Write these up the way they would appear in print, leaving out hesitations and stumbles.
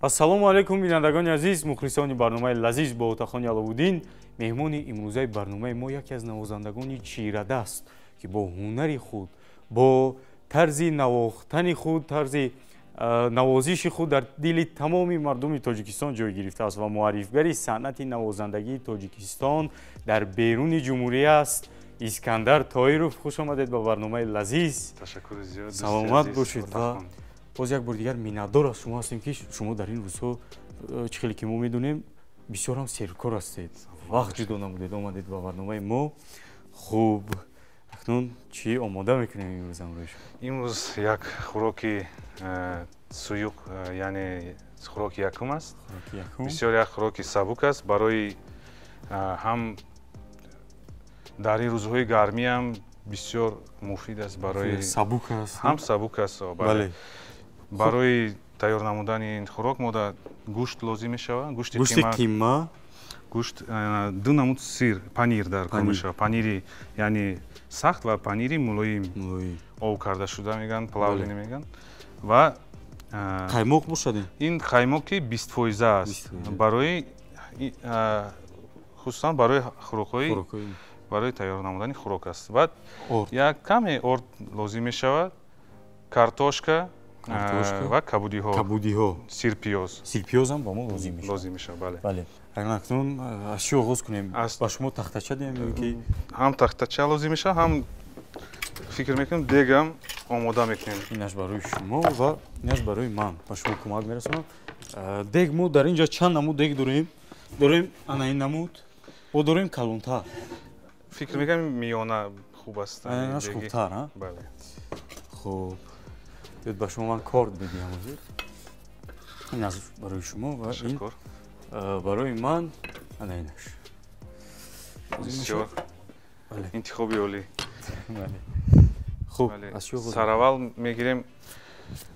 Ассалому алайкум, бинандагони азиз, мухлисони барномаи лазиз бо Отахони Аловуддин. Меҳмони имрӯзаи барномаи мо яке аз навозандагони чирадаст, ки бо ҳунари худ, бо тарзи навохтани худ, тарзи навозиши худ дар дили тамоми мардуми Тоҷикистон ҷой гирифтааст ва муаррифгари санъати навозандагии Тоҷикистон дар беруни ҷумҳурӣ аст. Искандар Тоиров, хуш омадед ба барномаи лазиз. Ташаккури зиёд. Саломат бошед ва боз як бор дигар миннатдор аз шумо ҳастем, ки шумо дар ин рӯзҳо, чӣ хеле ки мо медонем, бисёр ҳам серкор ҳастед, вақт ҷудо намудед, омадед ба барномаи мо. Хуб, акнун чӣ омода мекунем имрӯз ҳамроҳи шумо? Имрӯз як хӯроки суюқ, яъне хӯроки якум аст. Бисёр як хӯроки сабук аст барои ҳам дар ин рӯзҳои гармиам бисёр муфид аст, барои сабук аст, ҳам сабук аст. Бале, барои тайёр намудани ин хӯрок мо да гӯшт лозим мешавад, гӯшти қима, гӯшт, ду намуд сир, панир дар кор мешавад, панири яъне сахт ва панири мулоим, об карда шуда мегӯянд, плавленый мегӯянд, ва қаймоқ бошад. Ин қаймоқи 20% аст, барои хусусан барои хӯрокҳои, барои тайёр намудани хӯрок аст. Баъд як каме орд лозим мешавад, картошка ва кабудиҳо, кабудиҳо, сирпиёз. Сирпиёзам ба мо лозим мешавад. Лозим мешавад, бале. Бале, акнун аз чӣ оғоз кунем? Ба шумо тахтача диҳем ё ки? Ҳам тахтача лозим мешавад, ҳам фикр мекунем дегам омода мекунем. Инаш барои шумо ва инаш барои ман, ба шумо кӯмак мерасонам. Дег мо дар ин ҷо чанд намуд дег дорем? Дорем ана ин намуд, бо дорем калонтар. Фикр мекунам, миёна хуб аст. Инаш хубтар. Бале. Хуб, биёд ба шумо ман корд медиҳам ҳозир. Ин аз барои шумо ва ин барои ман, ана инаш. Бисёр интихоби олӣ. Хуб, аз чӣ оғоз? Сараввал мегирем,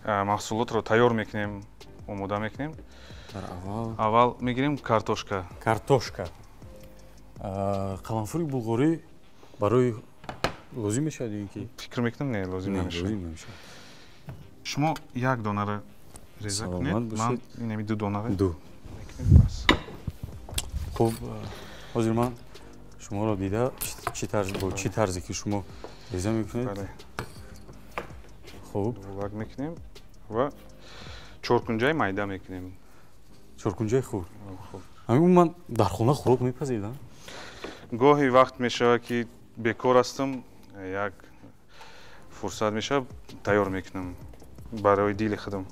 маҳсулотро тайёр мекунем, омода мекунем. Дар аввал аввал мегирем картошка. Картошка, қаламфури булғорӣ барои лозим мешавад ё ин ки? Фикр мекунам, не, лозим намешавад. Лозим намешавад. Шумо як донаро реза кунед, ман инами ду донара ду. Хуб, ҳозир ман шуморо дида, чӣ тарз, бо чӣ тарзе ки шумо реза мекунед. Хуб, дувак мекунем ва чоркунҷаи майда мекунем. Чоркунҷаи хурд. Ҳамин умуман дар хона хӯрок мепазед? Гоҳе вақт мешавад, ки бекор ҳастам, як фурсат мешавад, тайёр мекунам барои дили худам.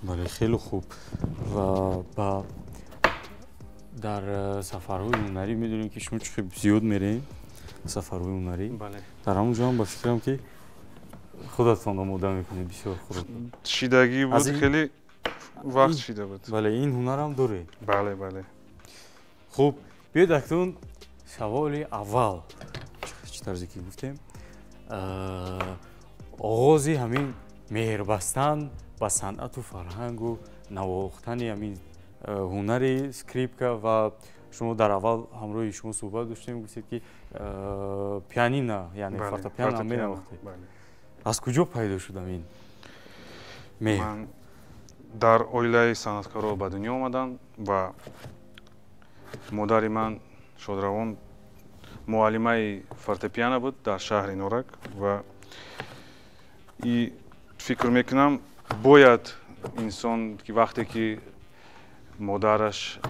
Бале, хеле хуб. Ва ба дар сафарҳои ҳунарӣ медонем, ки шумо чӣ хел зиёд мерем сафарҳои ҳунарӣ, дар ҳамон ҷо ҳам ба фикрам, ки худатон омода мекунед бисёр хӯрок. Шидагӣ буд, хеле вақт шида буд. Бале, ин ҳунарам доред. Бале, бале. Хуб, биёед акнун саволи аввал. Чӣ тарзе ки гуфтем, оғози ҳамин меҳрбастан ба санъату фарҳангу навохтани ҳамин ҳунари скрипка, ва шумо дар аввал ҳамроҳи шумо суҳбат доштем, гуфтед, ки пианино, яъне фортепиано менавохтед. Аз куҷо пайдо шуд ҳамин меҳр? Ман дар оилаи санъаткаро ба дунё омадам ва модари ман шодравон муаллимаи фортепиано буд дар шаҳри Норак, ва и фикр мекунам, бояд инсон ки вақте ки модараш,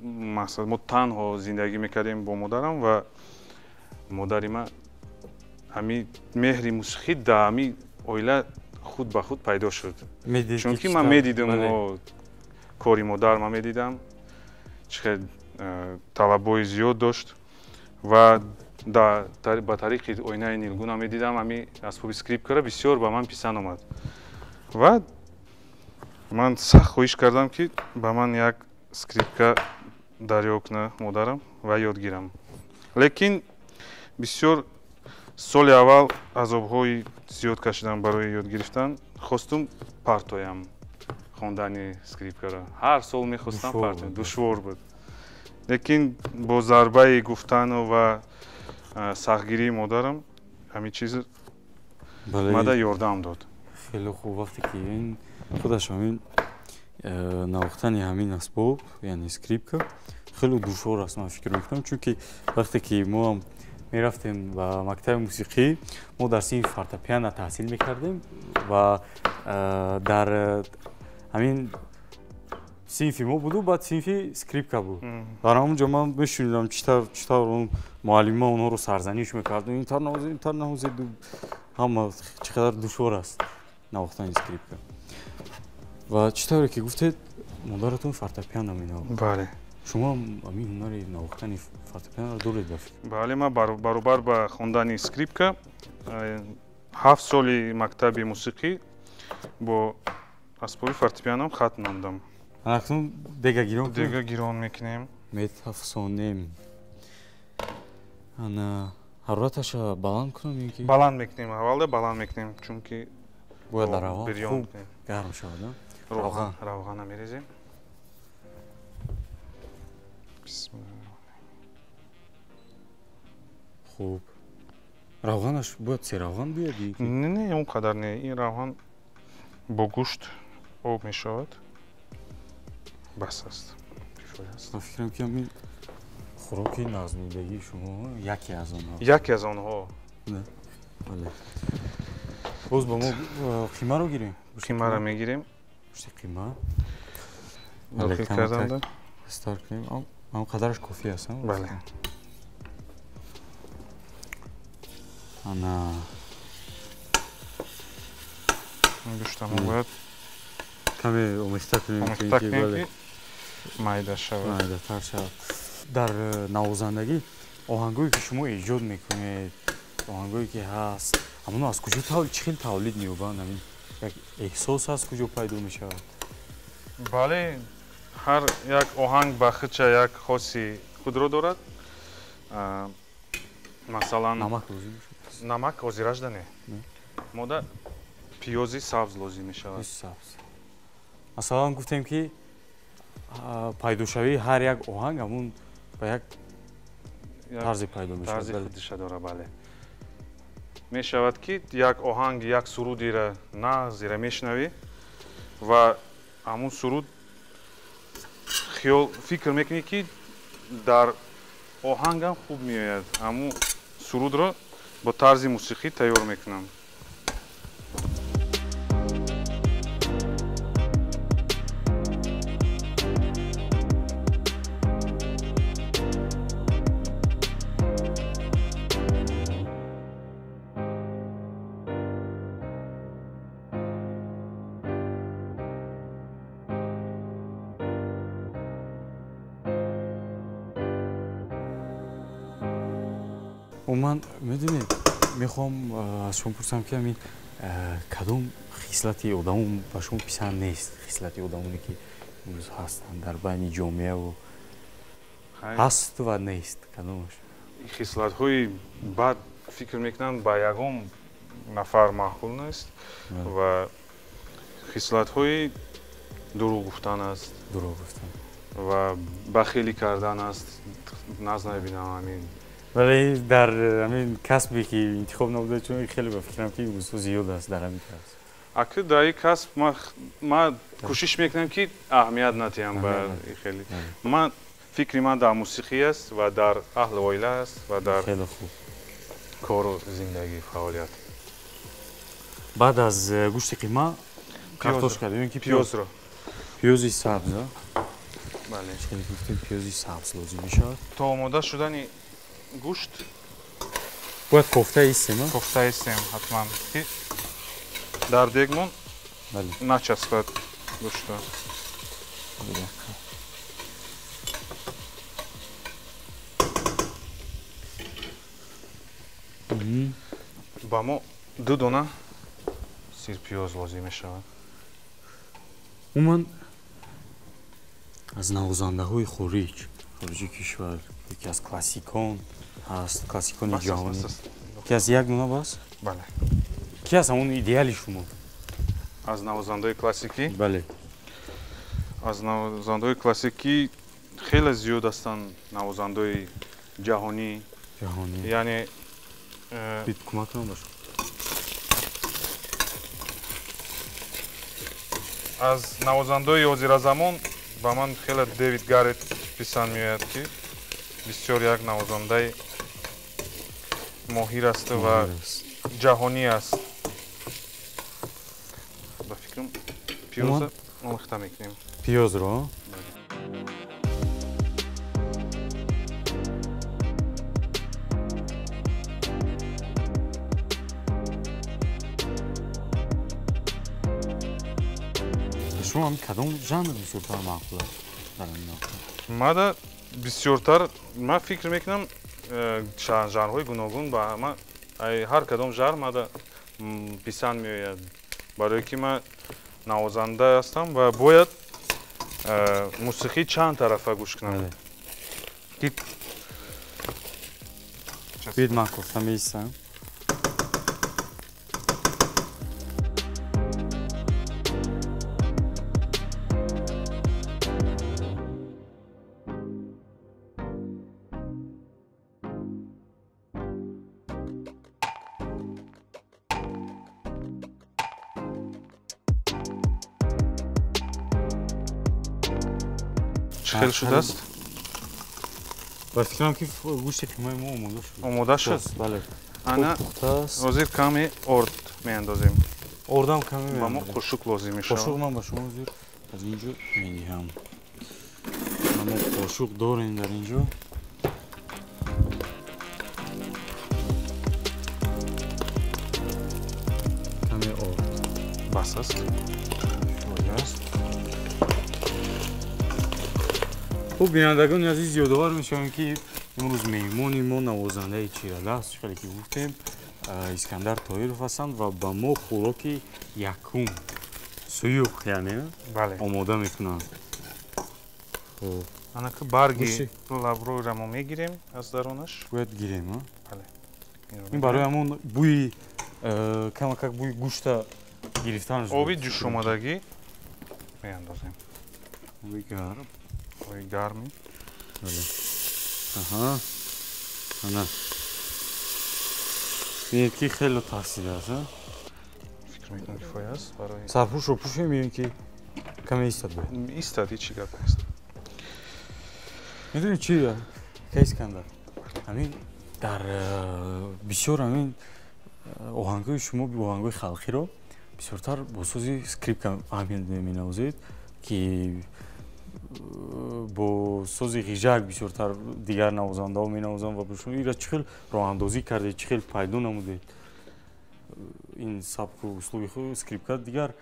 мақсад, мо танҳо зиндагӣ мекардем бо модарам, ва модари ман ҳамин меҳри мусиқӣ дар ҳамин оила худ ба худ пайдо шуд, чунки ман медидам кори модар, ман медидам, чӣ хел талабҳои зиёд дошт, ва ба тариқи оинаи нилгуна медидам ҳамин асбоби скрипкаро, бисёр ба ман писанд омад ва ман сахт хоҳиш кардам, ки ба ман як скрипка дарёб кунад модарам ва ёд гирам. Лекин бисёр соли аввал азобҳои зиёд кашидам барои ёд гирифтан, хостум партоям хондани скрипкаро, ҳар сол мехостам партоям, душвор буд. Лекин бо зарбаи гуфтану ва сахтгирии модарам ҳамин чиз мада ёрдам дод. Хеле хуб, вақте ки ин худаш ҳамин Навохтани ҳамин асбоб, яъне скрипка, хеле душвор аст, ман фикр мекунам, чунки вақте ки мо ҳам мерафтем ба мактаби мусиқӣ, мо дар синфи фортепиано таҳсил мекардем ва дар ҳамин синфи мо буду, баъд синфи скрипка буд. Дар ҳамон ҷо ман мешунидам, чӣ тавр он муаллима онҳоро сарзаниш мекард, ин тар навозед, ин тар навозед, ҳама чӣ қадар душвор аст навохтани скрипка. Ва чӣ тавре ки гуфтед, модаратон фортепиано менавохт. Бале. Шумо ҳамин ҳунари навохтани фортепианоро доред ба фикр? Бале, ман баробар ба хондани скрипка 7 соли мактаби мусиқӣ бо асбоби фортепианом хатм намудам. Акнун дега гирон кунем? Дега гирон мекунем. Метафсонем. Ана ҳарораташа баланд кунам ё ки? Баланд мекунем, аввалда баланд мекунем, чунки бояд дар аввал хуб гарм шавад, а? Равған, равғана мерезем. Хуб. Равғанаш бояд серавған биёд ё ки? Не, не, он қадар не. Ин равған бо гӯшт об мешавад. Бас аст. Кифоя аст. Ман фикрам ки ҳамин хӯроки назмидагии шумо яке аз онҳо. Яке аз онҳо. Не. Бале. Боз ба мо қимаро гирем? Қимаро мегирем. Гӯшти қима. Дохил карданда. Стар кунем. Ам қадараш кофӣ аст, а? Бале. Ана гӯшта мо бояд каме омехта кунем, омехта кунем ки майда шавад. Майдатар шавад. Дар навозандагӣ оҳангое ки шумо эҷод мекунед, оҳангое ки ҳаст, ҳамоно аз куҷо чӣ хел тавлид меёбанд? Ҳамин як эҳсос аз куҷо пайдо мешавад? Бале, ҳар як оҳанг ба худша як хоси худро дорад. Масалан, намак лозим мешавад? Намак ҳозиражда не. Мода пиёзи сабз лозим мешавад. Пиёзи сабз. Масалан, гуфтем ки пайдошавии ҳар як оҳанг ҳамун ба як тарзе пайдо мешавад. Тарзи худиша дора, бале. Мешавад ки як оҳанг, як сурудира нағзира мешунавӣ ва ҳамун суруд хиёл фикр мекунӣ ки дар оҳангам хуб меояд. Ҳамун сурудро бо тарзи мусиқӣ тайёр мекунам. Умуман, медонед, мехоҳам аз шумо пурсам ки ҳамин кадом хислати одамон ба шумо писанд нест? Хислати одамоне ки имрӯз ҳастанд дар байни ҷомеаву ҳаст ва нест, кадомаш? Хислатҳои бад фикр мекунам ба ягон нафар маъқул нест ва хислатҳои дурӯғ гуфтан аст. Дурӯғ гуфтан. Ва бахилӣ кардан аст. Наз намебинам ҳамин. Вале дар ҳамин касбе ки интихоб намуда, чун хеле ба фикрам ки имрӯзҳо зиёд аст дар ҳамин касб. Аки дар ин касб ман кӯшиш мекунам ки аҳамият натиҳам ба хеле. Ман фикри ман дар мусиқӣ аст ва дар аҳли оила аст ва дар хеле хуб кору зиндагӣ, фаъолият. Баъд аз гӯшти қима картошка ё ин ки пиёзро. Пиёзи сабз, а? Бале. Хеле гуфтем пиёзи сабз лозим мешавад. То омода шудани гӯшт бояд кофта истем, а? Кофта истем ҳатман, ки дар дегмон начаспад гӯшто. Ба мо 2 дона сирпиёз лозим мешавад. Умуман аз навозандаҳои хориҷи кишвар, яке аз классикон ҳаст, классикони ҷаҳонӣ. Ки аз як дона бас? Бале. Ки аз ҳамон идеали шумо? Аз навозандаҳои классикӣ? Бале. Аз навозандаҳои классикӣ хеле зиёд ҳастанд навозандаҳои ҷаҳонӣ. Ҷаҳонӣ. Яъне бит кӯмак кунам ба шумо. Аз навозандаҳои ҳозиразамон ба ман хеле Дэвид Гаррет писанд меояд, ки бисёр як навозандаи моҳир аст ва ҷаҳонӣ аст. Ба фикрам пиёза омехта мекунем. Пиёзро? Шумо ҳам кадом жанр бисёртар маъқул аст дар ин нуқта? Мада бисёртар ман фикр мекунам жанрҳои гуногун ба ҳама ҳар кадом жанр мада писанд меояд, барое ки ман навозанда ҳастам ва бояд мусиқӣ чанд тарафа гӯш кунам. Биёед ман кофта меистам. Чӣ хел шудааст? Ба фикрам ки гӯшти қимаи мо омода шуд. Омода шуд? Бале. Ана ҳозир каме орд меандозем. Ордам каме меандозем. Ба мо қошуқ лозим мешавад. Қошуқ ман ба шумо ҳозир аз ин ҷо медиҳам. Мо қошуқ дорем дар ин ҷо. Каме орд. Бас аст. Аст. Хуб, бинандагони азиз, ёдовар мешавем, ки имрӯз меҳмони мо навозандаи чирадаст, чӣ хеле ки гуфтем, Искандар Тоиров ҳастанд ва ба мо хӯроки якум суюқ, яъне омода мекунанд. Анаки барги лавроиро мо мегирем аз дарунаш. Бояд гирем, а? Ин барои ҳамон бӯи камакак бӯи гӯшта гирифтанаш. Оби ҷӯшомадагӣ меандозем. Оби гарм. Оби гарми. Аҳа. Ана. Бинед ки хеле тарсидааст, а? Фикр мекунам кифоя аст барои сарпӯшро пӯшем ё ин ки каме истад бояд? Истад, ҳеҷ гап нест. Медонед чи, ка Искандар? Ҳамин дар бисёр ҳамин оҳангҳои шумо, оҳангҳои халқиро бисёртар бо сози скрипка менавозед, ки бо сози ғижак бисёртар дигар навозандаҳо менавозанд ва шумо инро чӣ хел роҳандозӣ кардед, чӣ хел пайдо намудед ин сабку услуби худ? Скрипка дигар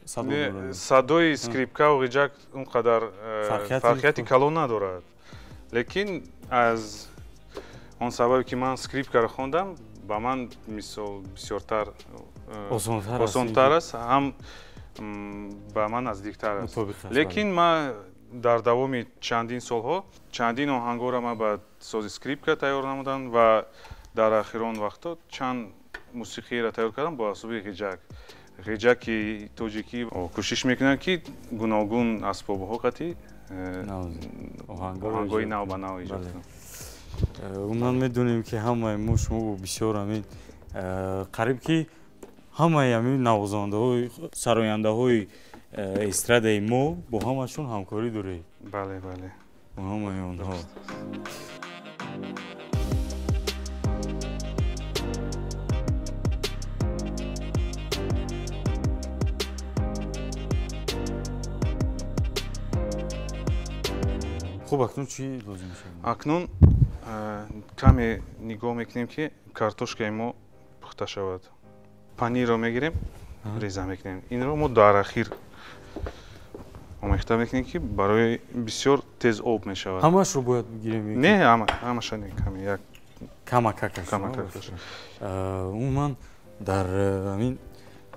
садо дорад. Садои скрипкаву ғиҷак он қадар фарқияти калон надорад, лекин аз он сабабе ки ман скрипкаро хондам, ба ман мисол бисёртар осонтар аст, ҳам ба ман наздиктар аст. Лекин ман дар давоми чандин солҳо чандин оҳангҳоро ман ба сози скрипка тайёр намудам ва дар ахирон вақтҳо чанд мусиқиеро тайёр кардам бо асбоби ғиҷак. Ғиҷаки тоҷикӣ кӯшиш мекунам, ки гуногун асбобҳо қатӣ оҳангҳои нав ба нав эҷод кунам. Умуман медонем, ки ҳамаи мо шумо бисёр ҳамин қариб ки ҳамаи ҳамин навозандаҳои сарояндаҳои эстрадаи мо бо ҳамашон ҳамкорӣ доред. Бале, бале. Бо ҳамаи онҳо. Хуб, акнун чӣ лозим мешавад? Акнун каме нигоҳ мекунем, ки картошкаи мо пухта шавад. Панирро мегирем, реза мекунем. Инро мо дар ахир омехта мекунем, ки барои бисёр тез об мешавад. Ҳамаашро бояд бигирем? Не, ҳамаша не, каме як камакакаш. Камакакаш. Умуман дар ҳамин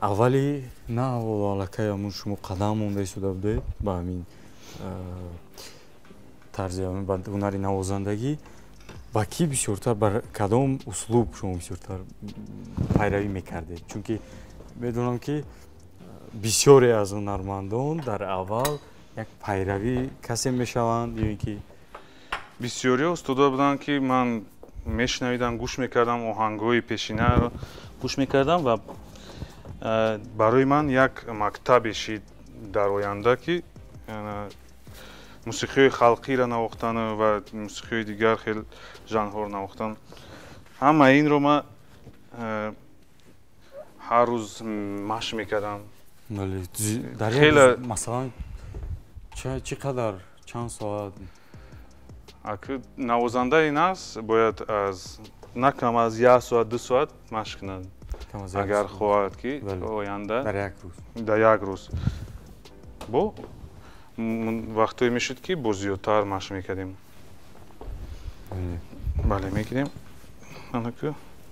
аввали нав аллакай ҳамун шумо қадам монда истода будед ба ҳамин тарзи ба ҳунари навозандагӣ, ба кӣ бисёртар, бар кадом услуб шумо бисёртар пайравӣ мекардед? Чунки медонам, ки бисёре аз ҳунармандон дар аввал як пайравӣ касе мешаванд ё ин ки бисёриҳо устодо буданд, ки ман мешунавидам, гӯш мекардам, оҳангҳои пешинаро гӯш мекардам ва барои ман як мактабе шид. Дар оянда ки мусиқиҳои халқиро навохтан ва мусиқиҳои дигар хел жанрҳоро навохтан, ҳамаи инро ман ҳар рӯз машқ мекардам. Дар масалан чӣ қадар, чанд соат? Навозандаи нас бояд аз на кам аз 1 соат 2 соат машқ кунад, агар хоҳад ки оянда дар як рӯз. Бо вақтҳое мешуд ки бо зиёдтар машқ мекардем. Бале, мегирем.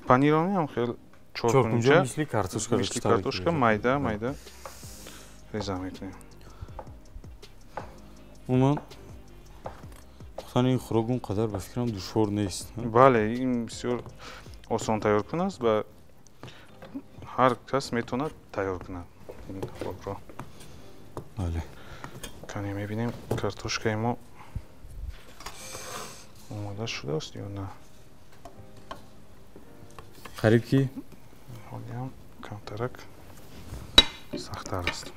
Панирониам хел чоркунҷа, мисли картошка майда майда реза мекунем. Умуман пухтани ин хӯрок он қадар ба фикрам душвор нест. Бале, ин бисёр осон тайёр кун аст ва ҳар кас метавонад тайёр кунад ин хӯрокро. Бале. Кане мебинем картошкаи мо омода шудааст ё на. Қариб ки ҳолиам камтарак сахттар аст.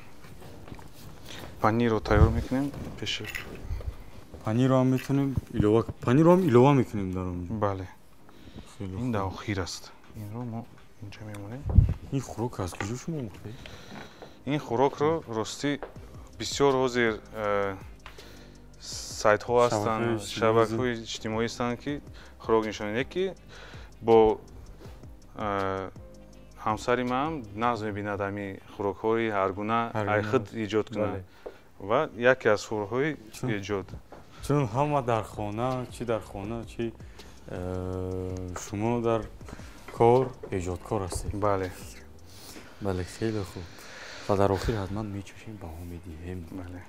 Панирро тайёр мекунем пеши. Панирро ҳам метавонем илова, панирро ҳам илова мекунем дар он. Бале. Ин дар охир аст. Инро мо инҷа мемонем. Ин хӯрок аз куҷо шумо омӯхтед? Ин хӯрокро ростӣ бисёр ҳозир сайтҳо ҳастанд, шабакаҳои иҷтимоӣ ҳастанд ки хӯрок нишон медиҳанд, ки бо ҳамсари ман нағз мебинад ҳамин хӯрокҳои ҳаргуна ай худ эҷод кунад ва яке аз хӯрокҳои эҷод. Чун ҳама дар хона, чӣ дар хона, чӣ шумо дар кор эҷодкор ҳастед. Бале. Бале, хеле хуб. Ва дар охир ҳатман мечашем, баҳо медиҳем. Бале.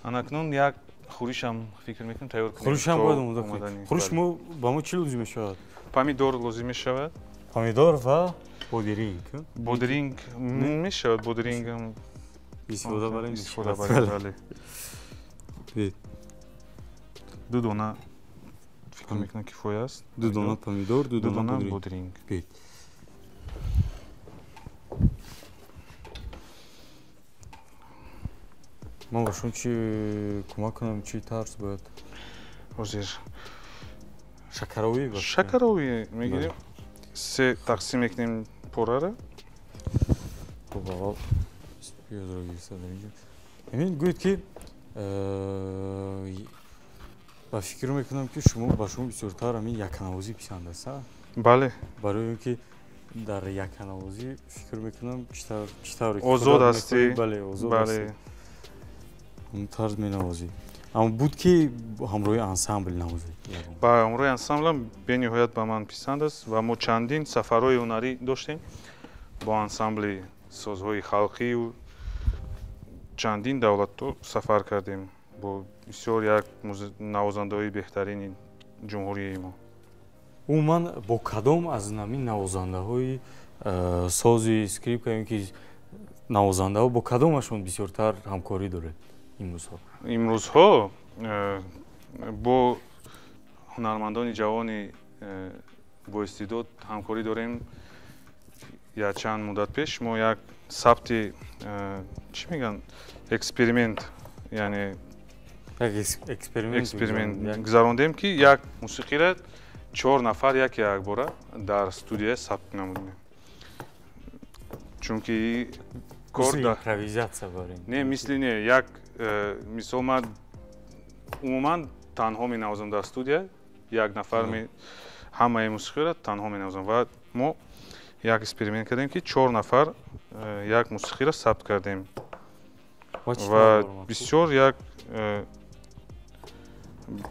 Анакнун як хӯришам фикр мекунем тайёр кунем. Хӯришам бояд омода кунем. Хӯриш мо ба мо чӣ лозим мешавад? Помидор лозим мешавад. Помидор ва бодиринг. Бодиринг мешавад, бодирингам истифода барем. Истифода барем, бале. 2 дона фикр мекунам кифоя аст. 2 дона помидор, 2 дона бодиринг. Ман ба шумо чӣ кӯмак кунам, чӣ тарз бояд? Ҳозир шакаровӣ бошад. Шакаровӣ мегирем. 3 тақсим мекунем пораро. Хуб, аввал пиёзро гирифта дар инҷо. Ҳамин гӯед ки ба фикр мекунам ки шумо ба шумо бисёртар ҳамин яканавозӣ писанд аст, а? Бале. Барои он ки дар яканавозӣ фикр мекунам чӣ тавре озод ҳастӣ. Бале, озод ҳастӣ. Он тарз менавозӣ. Аммо буд ки ҳамроҳи ансамбл навозӣ? Ба ҳамроҳи ансамблам бениҳоят ба ман писанд аст ва мо чандин сафарҳои ҳунарӣ доштем бо ансамбли созҳои халқию чандин давлатҳо сафар кардем бо бисёр як навозандаҳои беҳтарини ҷумҳурии мо. Умуман бо кадом аз ҳамин навозандаҳои сози скрипка ё ки навозандаҳо бо кадомашон бисёртар ҳамкорӣ доред имрӯзҳо? Имрӯзҳо бо ҳунармандони ҷавони боистеъдод ҳамкорӣ дорем. Як чанд муддат пеш мо як сабти чӣ мегӯянд, эксперимент, яъне эксперимент гузарондем ки як мусиқиро 4 нафар яке якбора дар студия сабт намудем. Чунки кор импровизатсия барем. Не, мисли не, як мисол ман умуман танҳо менавозам дар студия, як нафар ҳамаи мусиқиро танҳо менавозам ва мо як эксперимент кардем ки 4 нафар як мусиқиро сабт кардем ва бисёр як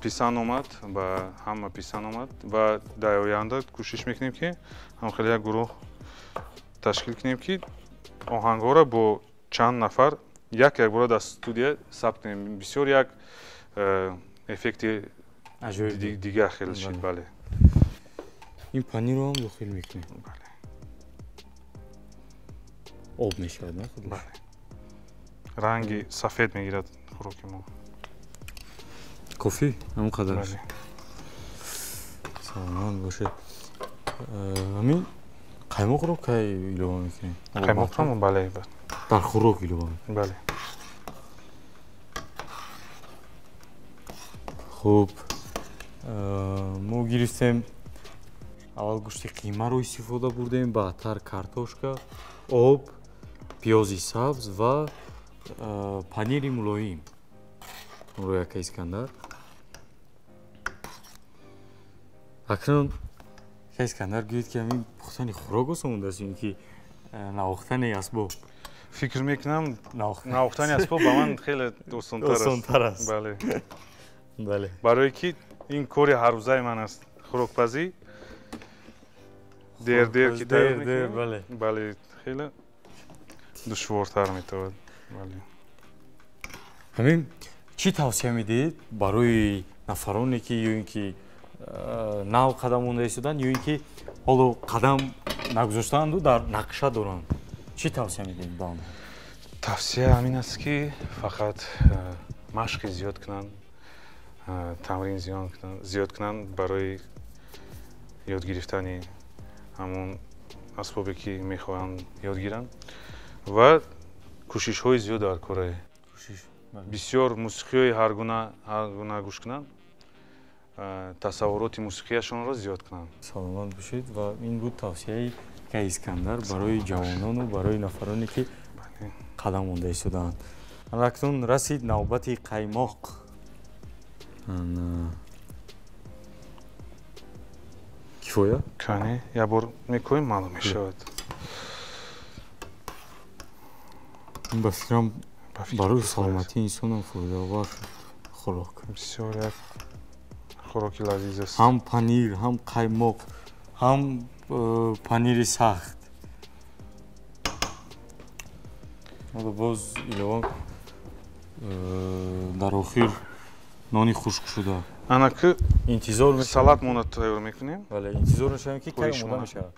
писанд омад, ба ҳама писанд омад ва дар оянда кӯшиш мекунем ки ҳам хеле як гурӯҳ ташкил кунем ки оҳангҳоро бо чанд нафар як якбора дар студия сабт кунем. Бисёр як эффекти дигар хеле шид. Бале. Ин панирро ҳам дохил мекунем. Бале. Об мешавад, на худаш? Бале. Ранги сафед мегирад хӯроки мо. Кофӣ? Ҳамон қадар? Бале. Саломат бошед. Ҳамин қаймоқро кай илова мекунем? Қаймоқро бале. Дар хӯрок илова. Бале. Хуб, мо гирифтем аввал гӯшти қимаро истифода бурдем, баъдтар картошка, об, пиёзи сабз ва панири мулоим. Рӯи ака Искандар. Акнун ака Искандар гӯед, ки ҳамин пухтани хӯрок осон будааст ё ин ки навохтани асбоб? Фикр мекунам, навохтани асбоб ба ман хеле осонтар аст. Бале. Бале. Барое ки ин кори ҳаррӯзаи ман аст. Хӯрокпазӣ дер-дер ки тайёр мекунем. Бале. Бале, хеле душвортар метавад. Бале. Ҳамин чӣ тавсия медиҳед барои нафароне ки ё ин ки нав қадам монда истоданд, ё ин ки ҳоло қадам нагузоштаанду дар нақша доранд? Чӣ тавсия медиҳед ба онҳо? Тавсия ҳамин аст, ки фақат машқи зиёд кунанд, тамрин зиёд кунанд барои ёд гирифтани ҳамон асбобе ки мехоҳанд ёд гиранд ва кӯшишҳои зиёд дар кораи. Бисёр мусиқиҳои ҳаргуна гӯш кунанд, тасаввуроти мусиқияшонро зиёд кунанд. Саломат бошед. Ва ин буд тавсияи ака Искандар барои ҷавонону барои нафароне ки қадам монда истодаанд. Акнун расид навбати қаймоқ. Кифоя? Кане, як бор мекӯем, маълум мешавад. Ба фикрам, барои саломатии инсонам фоидаовар хӯрок. Бисёр як хӯроки лазиз аст. Ҳам панир, ҳам қаймоқ, ҳам панири сахт. Ҳоло боз илова дар охир нони хушкшуда. Анаки интизор мешавем. Салатмона тайёр мекунем. Бале, интизор мешавем, ки кай омода мешавад.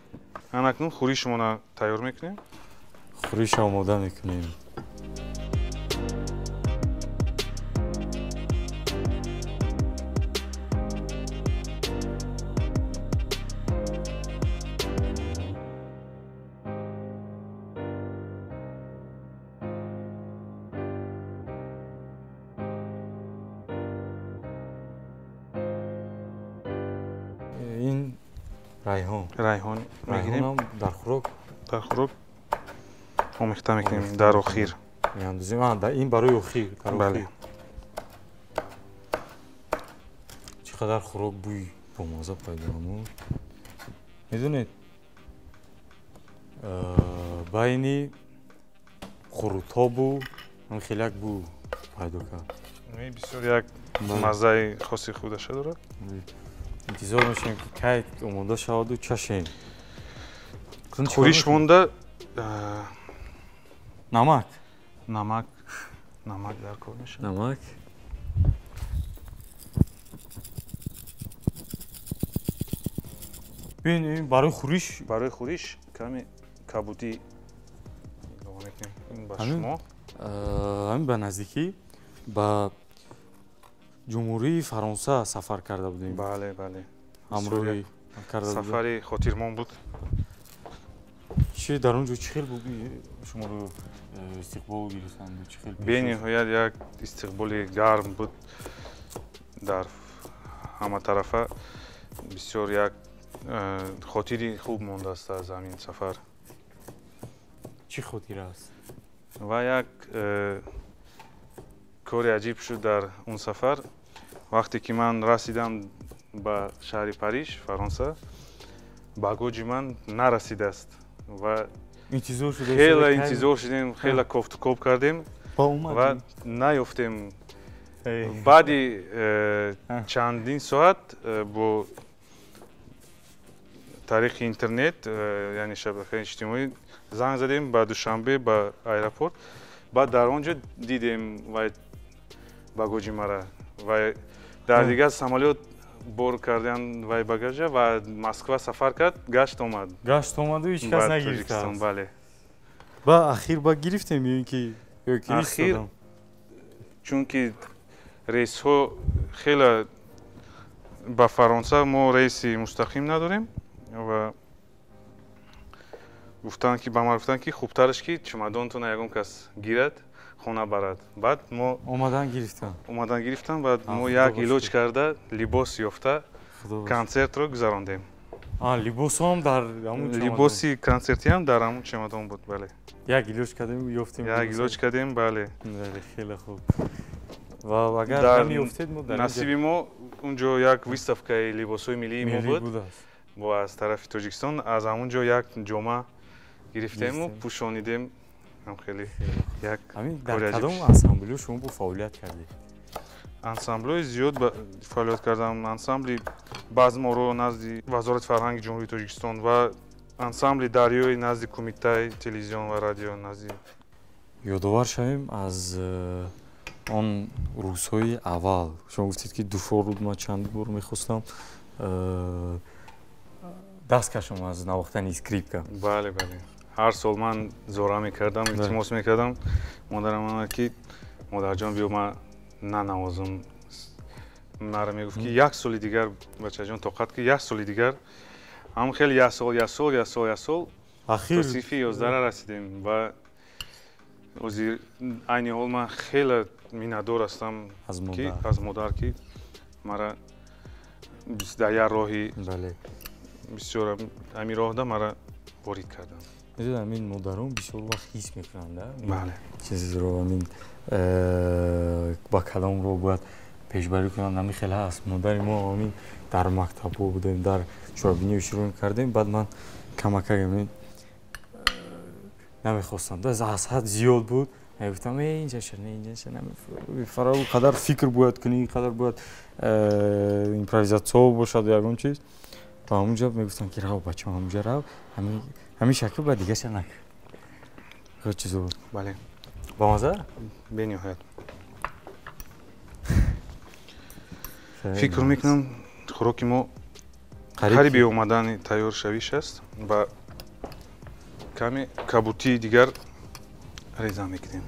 Анакнун хӯришмона тайёр мекунем. Хӯриша омода мекунем. Ин райҳон. Райҳон мегирем. Райҳонам дар хӯрок. Дар хӯрок омехта мекунем дар охир. Меандозем. Ин барои охир, дар охир. Чӣ қадар хӯрок бӯй бомазза пайдо намуд. Медонед, байни хӯрутобу ҳам хеле як бӯ пайдо кард. Бисёр як маззаи хоси худаша дорад. Интизор мешавем, ки кай омода шаваду чашем. Хӯриш монда намак. Намак, намак дар кор мешавад. Намак. Бин, барои хӯриш, барои хӯриш каме кабудӣ илова мекунем. Ин ба шумо. Ҳамин ба наздикӣ ба Ҷумҳурии Фаронса сафар карда будем. Бале, бале. Ҳамроҳӣ карда будем. Сафари хотирмон буд. Чӣ дар он ҷо чӣ хел буд шуморо истиқбол гирифтанд? Чӣ хел? Бениҳоят як истиқболи гарм буд дар ҳама тарафа. Бисёр як хотири хуб мондааст аз ҳамин сафар. Чӣ хотир аст? Ва як кори аҷиб шуд дар он сафар. Вақте ки ман расидам ба шаҳри Париж, Фаронса, багоҷи ман нарасидааст ва хеле интизор шудем, хеле кофтукоб кардем ва наёфтем. Баъди чандин соат бо тариқи интернет, яъне шабакаи иҷтимоӣ, занг задем ба Душанбе, ба аэропорт. Баъд дар он ҷо дидем вай багоҷи мара ва дар дигар самолёт бор кардан вай багажа ва Москва сафар кард, гашт омад. Гашт омаду ҳеҷ кас нагирифтааст. Бале. Ба ахир ба гирифтем ё ин ки ахир, чунки рейсҳо хеле ба Фаронса мо рейси мустақим надорем ва Гуфтанд ки ба ман гуфтанд ки хубтараш ки чемодонтона ягон кас гирад, хона барад. Баъд мо омадан гирифтан. Омадан гирифтан, баъд мо як илоҷ карда, либос ёфта, консертро гузарондем. Либосҳоам дар ҳамун чемодон. Либоси консертиам дар ҳамун чемодон буд, бале. Як илоҷ кардем, ёфтем. Як илоҷ кардем, бале. Бале, хеле хуб. Ва агар намеёфтед мо дар насиби мо унҷо як выставкаи либосҳои миллии мо буд. Бо аз тарафи Тоҷикистон аз ҳамун ҷо як ҷома гирифтему пӯшонидем. Ҳам хеле як дар кадом ансамблҳо шумо бо фаъолият кардед? Ансамблҳои зиёд фаъолият кардам. Ансамбли Базморо назди Вазорати фарҳанги Ҷумҳурии Тоҷикистон ва ансамбли Дарёи назди Кумитаи телевизион ва радио назди. Ёдовар шавем аз он рӯзҳои аввал. Шумо гуфтед ки душвор буд, ман чанд бор мехостам даст кашам аз навохтани скрипка. Бале, бале. Ҳар сол ман зора мекардам, илтимос мекардам модарам ана ки модарҷон биё ман нанавозам. Мара мегуфт ки як соли дигар бачаҷон тоқат ки як соли дигар. Ҳам хеле як сол, як сол, як сол, як сол. Ахир то синфи 11 расидем ва ҳозир айни ҳол ман хеле миннатдор ҳастам ки аз модар ки мара дар як роҳи бисёр ҳамин роҳда мара ворид карданд. Медонед, ҳамин модарон бисёр вақт ҳис мекунанд, бале, чизро ҳамин ба кадом роҳ бояд пешбарӣ кунанд. Ҳамин хеле ҳаст. Модари мо ҳамин дар мактабҳо будем, дар чорабинӣ иштирок мекардем. Баъд ман камакак ҳамин намехостам, аз ҳад зиёд буд. Мегуфтам инҷа ша, не инҷа ша, фаро қадар фикр бояд кунӣ, ин қадар бояд импровизатсия бошад ягон чиз. Ва ҳамунҷо мегуфтам ки рав бачам, ҳамунҷо рав, ҳамин шакл ба дигаша накун. Хеле чизо буд. Бале. Бамаза? Бениҳоят. Фикр мекунам хӯроки мо қариби омадани тайёршавиш аст ва каме кабутии дигар реза мекунем.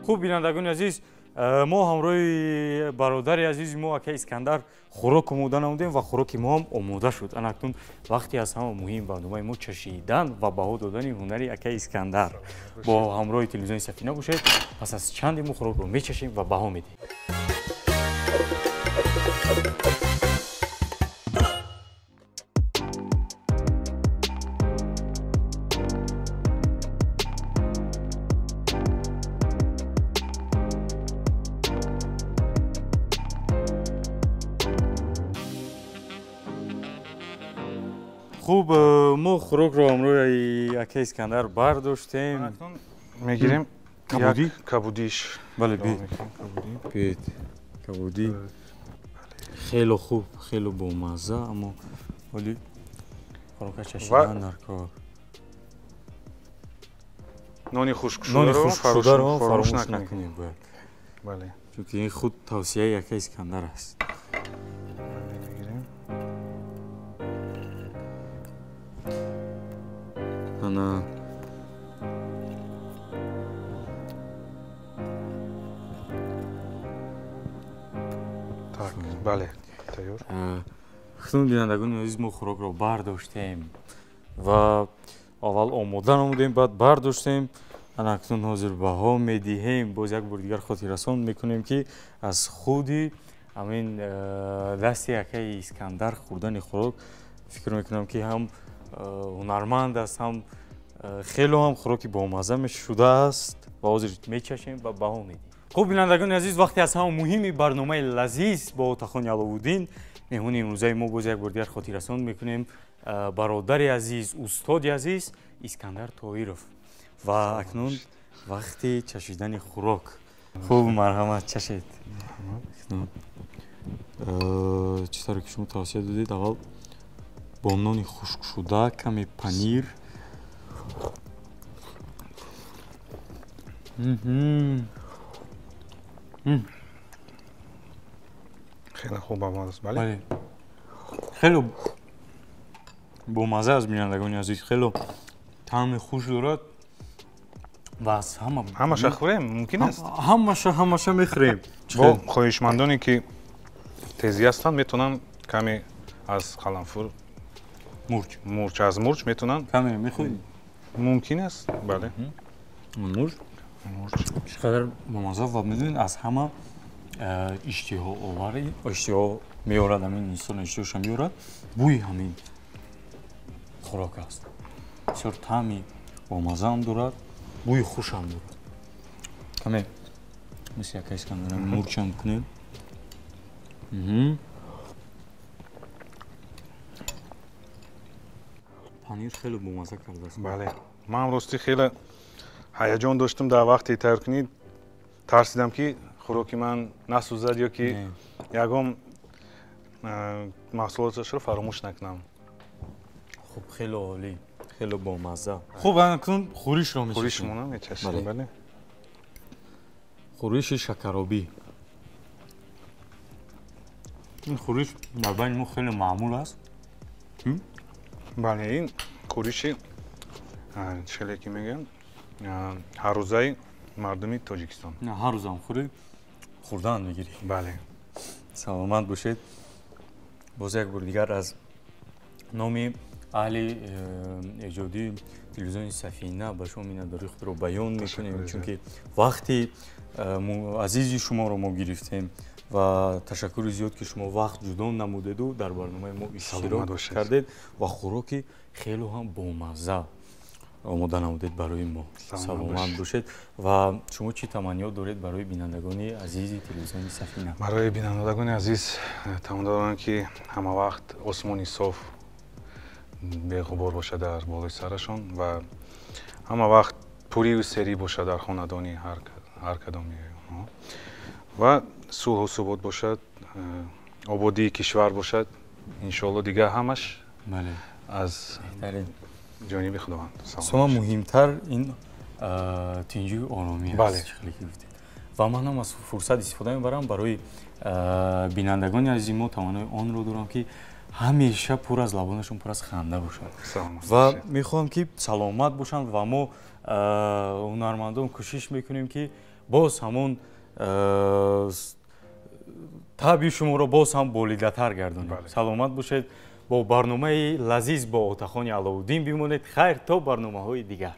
Хуб, бинандагони азиз, мо ҳамроҳи бародари азизи мо акай Искандар хӯрок омода намудем ва хӯроки мо ҳам омода шуд. Ана акнун вақти аз ҳама муҳим барномаи мо чашидан ва баҳо додани ҳунари акай Искандар. Бо ҳамроҳи телевизиони Сафина бошед. Пас аз чанде мо хӯрокро мечашем ва баҳо медиҳем. Хуб, мо хӯрокро ҳамроҳи акай Искандар бардоштем. Мегирем кабудӣ, кабудиш. Бале, биёед. Кабудӣ хеле хуб, хеле бомазза, аммо ҳоли хӯрока чашидан дар кор. Нони хушкшударо фаромӯш накунем бояд. Бале. Чунки ин худ тавсияи акай Искандар аст. Ана так, бале, тайёр. Худтон бинандагони азиз, мо хӯрокро бардоштем ва аввал омода намудем, баъд бардоштем. Ана акнун ҳозир баҳо медиҳем. Боз як бор дигар хотиррасон мекунем ки аз худи ҳамин дасти акаи Искандар хӯрдани хӯрок фикр мекунам ки ҳам ҳунарманд аст, ҳам хеле ҳам хӯроки бомазза шудааст ва ҳозир мечашем ва баҳо медиҳем. Хуб, бинандагони азиз, вақте аз ҳама муҳими барномаи лазиз бо Отахони Аловуддин меҳмони имрӯзаи мо боз як бор дигар хотиррасон мекунем бародари азиз, устоди азиз Искандар Тоиров. Ва акнун вақти чашидани хӯрок. Хуб, марҳамат, чашед. Чӣ тавре ки шумо тавсия додед, аввал бо нони хушкшуда, каме панир. Хеле хуб омадааст, бале? Бале. Хеле бомазза аст, бинандагони азиз, хеле Таъми хуш дорад ва аз ҳама ҳамаша хӯрем мумкин аст? Ҳамаша мехӯрем. Бо хоҳишмандоне ки тезӣ ҳастанд, метавонанд каме аз қаламфур мурч аз мурч метавонанд. Каме мехӯрӣ? Мумкин аст, бале. Мурч чӣ қадар бомазза ва медонед, аз ҳама иштиҳоовари иштиҳо меорад, ҳамин инсон иштиҳоша меорад, бӯи ҳамин хӯрок аст. Бисёр таъми бомаззаам дорад, бӯи хушам дорад. Каме мисли яка Искандар мурчам кунем. Панир хеле бомазза кардааст. Бале, ман рости хеле ҳаяҷон доштам дар вақти тайёркунӣ, тарсидам ки хӯроки ман насӯзад ё ки ягон маҳсулоташро фаромӯш накунам. Хуб, хеле олӣ, хеле бомазза. Хуб, акнун хӯришро мечашем. Хӯришмона мечашем, бале. Хӯриши шакаробӣ. Ин хӯриш дар байни мо хеле маъмул аст. Бале, ин хӯриши хеле ки мегӯям ҳаррӯзаи мардуми Тоҷикистон. Ҳар рӯзам хӯрӣ хӯрдан мегирӣ. Бале. Саломат бошед. Боз як бор дигар аз номи аҳли эҷодии телевизиони Сафина ба шумо миннатдории худро баён мекунем, чунки вақти азизи шуморо мо гирифтем ва ташаккури зиёд ки шумо вақт ҷудо намудеду дар барномаи мо иштирок кардед ва хӯроки хело ҳам бомазза омода намудед барои мо. Саломат бошед. Ва шумо чӣ таманниёт доред барои бинандагони азизи телевизиони Сафина? Барои бинандагони азиз таманно дорам, ки ҳама вақт осмони соф беғубор бошад дар болои сарашон ва ҳама вақт пурию серӣ бошад дар хонадони ҳар кадоми онҳо ва сулҳу субот бошад, ободии кишвар бошад. Иншоалло дигар ҳамаш аз ҷониби Худованд. Сома муҳимтар ин тинҷию оромӣ аст, хеле ки гуфтед. Ва ман ҳам аз фурсат истифода мебарам барои бинандагони азизи мо таманнои онро дорам, ки ҳамеша пур аз лабонашон пур аз ханда бошад ва мехоҳам, ки саломат бошанд ва мо ҳунармандон кӯшиш мекунем, ки боз ҳамон табъи шуморо боз ҳам болидатар гардонем. Саломат бошед. Бо барномаи лазиз бо Отахони Аловуддин бимонед. Хайр, то барномаҳои дигар.